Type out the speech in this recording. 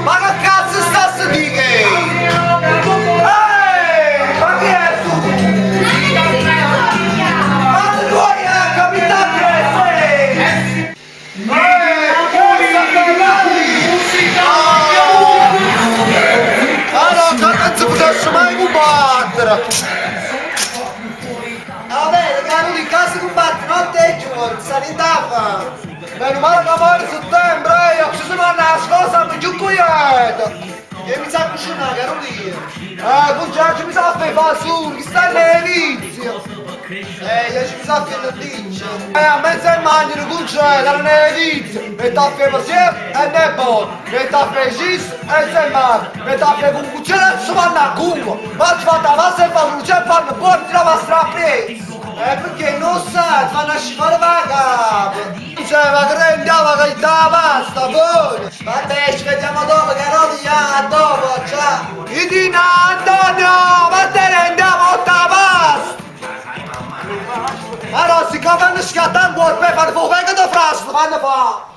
Ma che cazzo sta a sentì che? Ehi, ma chi è tu? Ma tu vuoi a capitano che sei? Ehi, che Allora, che non si potesse mai combattere! Vabbè, che in casa combatte notte e giorno, sta niente da fare! Meno male che poi settembre, io ci sono a scuola, mi giù quieto! E mi sa cucinare, Carolina! Con mi sa fare fasul, che sta nell'inizio! Io ci mi sa fare il dice! A mezzo e mangiano con c'è, non è l'inizio! Metto a fare sempre e ne è buono! Metto a fare cis e se mangia! Metto a fare con cucina e si vanno a culo! Ma ci fanno la pasta e fanno c'è fanno buono, ti la strapprezzo! Perché non sa, ti fanno scifare la capo! Cioè, ma che rendiamo che la pasta, buona! Vabbè, ci vediamo dopo, Carolina, a dopo, ciao! Idina, Antonio, ma te ne andiamo la pasta! Ma no, siccome hanno scattato un corpo e fanno fuoco, che frasco, fanno fa!